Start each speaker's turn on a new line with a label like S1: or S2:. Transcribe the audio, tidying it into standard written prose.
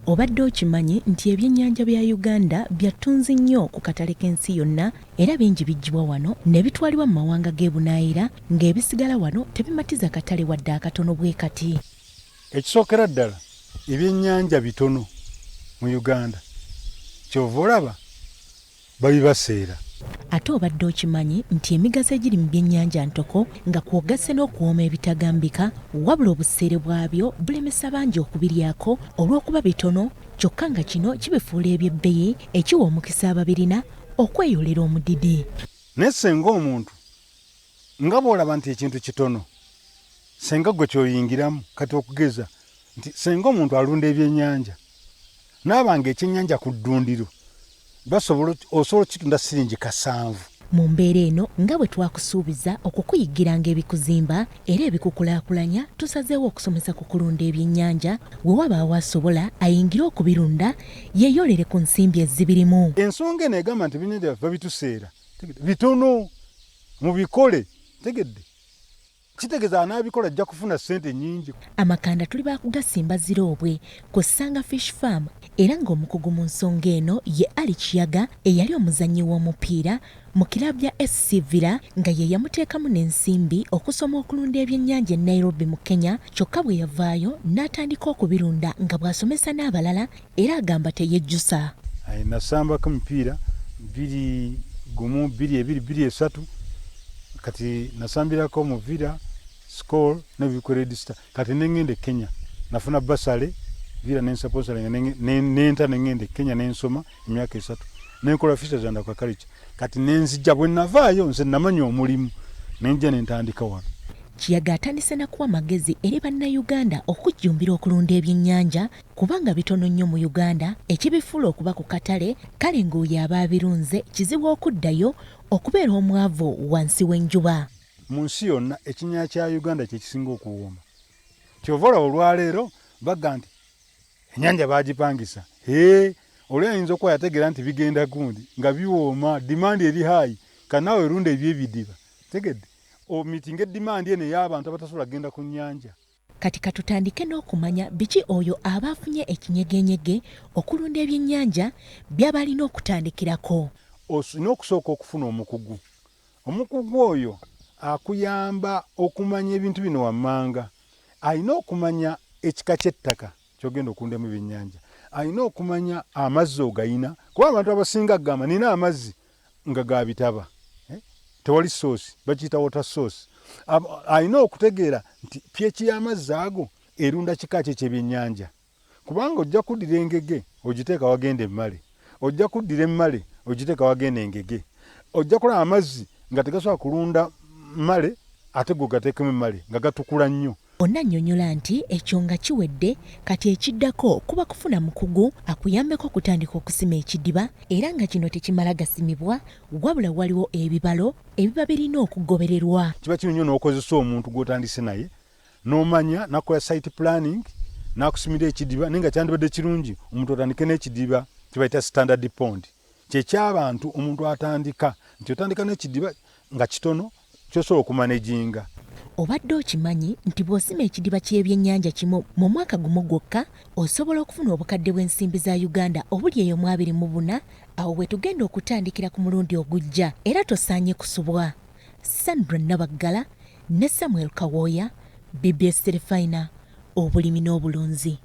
S1: Obadde okimanyi nti ebyennyanja bya Uganda bya ttunzi nnyo ku katale k'ensi yonna era bingi biggyibwa wano ne bitwalibwa mu mawanga g'ebunaayira ng'ebisigala wano tebimatiza katale wadde akatono bwe kati.
S2: Ekisookera ddala ebyennyanja bitono mu Uganda ky'ova olaba babibaseera.
S1: Ate obadde okimanyi nti emigaso egiri mu byennyanja ntoko nga kw'ogasse n'okuwooma ebitagambika wabula obuseere bwabyo bulemesa bangi okubiryako olw'okuba bitono kyokka nga kino kibifuula eby'ebbeyi ekiwa omukisa ababirina okweyolera omudidi.
S2: Naye senga omuntu nga bw'olaba nti ekintu kitono senga gwe kyoyingiramu kati okugeza nti senga omuntu alunda ebyennyanja naaba nga ekyennyanja ku ddundiro basobola osobola okukitunda siringi kasanvu.
S1: Mu mbeera eno nga bwe twakusuubiza okukuyiggiranga ebikuzimba era ebikukulaakulanya tusazeewo okusomesa ku kulunda ebyennyanja we wabaawo asobola ayingire okubirunda yeeyolere ku nsimbi ezibirimu.
S2: Ensonga eno egamba nti ebyennyanja byaffe babituseera bitono mubikole tegedde kitegeza anaabikola ajja kufuna ssente nnyingi.
S1: Amakanda tuli baakugasimba Ziroobwe ku Ssanga Fish Farm era ng'omukugu mu nsonga eno ye Ali Kiyaga eyali omuzannyi w'omupiira mu kiraabu ya SC Villa nga ye yamuteekamu n'ensimbi okusoma okulunda ebyennyanja e Nairobi mu Kenya kyokka bwe yavaayo n'atandika okubirunda nga bw'asomesa n'abalala era agamba teyejjusa.
S2: Nasambako emipiira bbiri gumu bbiri ebiri bbiri esatu kati nasambirako mu Villa, Skol ne Buikwe Red Star kati nengenda e Kenya nafuna basale Villa nensaponsale nenta nengenda e Kenya nensoma emyaka esatu nenkola fisheries and aquaculture kati nenzija bwe navaayo nze namanya omulimu nenjja nentandika wano.
S1: Kiyaga atandise na kuwa magezi eri Bannayuganda okujjumbira okulunda ebyennyanja kubanga bitono nnyo mu Uganda ekibifuula okuba ku katale kale ng'oyo aba abirunze kizibu okuddayo okubeera omwavu wansi w'enjuba.
S2: Mu nsi yonna ekinnya kya Uganda kye kisinga okuwooma. Ky'ova olaba olwaleero bagamba nti ennyanja baagipangisa. Hee, oli ayinza okuba yategeera nti bigenda gundi nga biwooma, demand eri high, kati naawe lunda eby'ebidiba. Otegedde? Omitinge demand eno ey'abantu abatasobola kugenda ku nnyanja.
S1: Kati katutandike n'okumanya biki oyo aba afunye ekinyegeenyege okulunda ebyennyanja by'aba alina okutandikirako.
S2: Olina okusooka okufuna omukugu. Omukugu oyo akuyamba okumanya ebintu bino wammanga. Alina okumanya ekika ky'ettaka ky'ogenda okulundamu ebyennyanja. Alina okumanya amazzi ogayina kuba abantu abasinga agamba nina amazzi nga ga bitaba eh? Tewali source, bakiyita water source. Alina okutegeera nti pH y'amazzi ago erunda kika ki eky'ebyennyanja, kubanga ojja kuddira engege ogiteeka wagenda emmale, ojja kuddira emmale ogiteeka wagenda engege, ojja kulaba amazzi nga tegasobola kulunda mmale ate gwe gateekemu emmale nga gatukula nnyo.
S1: Ono annyonnyola nti ekyo nga kiwedde, kati ekiddako kuba kufuna mukugu akuyambeko okutandika okusima ekidiba era nga kino tekimala gasimibwa wabula waliwo ebibalo ebiba birina okugobererwa.
S2: Kiba kirungi nnyo n'okozesa omuntu gw'otandise naye n'omanya n'akukola site planning n'akusimira ekidiba naye nga kyandibadde kirungi omuntu otandike n'ekidiba kye bayita standard pond kye ky'abantu omuntu atandika nti otandika n'ekidiba nga kitono ky'osobola okumanejinga.
S1: Obadde okimanyi nti bw'osima ekidiba ky'ebyennyanja kimu mu mwaka gumu gwokka osobola okufuna obukadde bw'ensimbi za Uganda obuli eyo mu 24? Awo we tugenda okutandikira ku mulundi ogujja era tosaanye kusubwa. Sandra Nabaggala ne Samuel Kawooya, BBS Terefayina, obulimi n'obulunzi.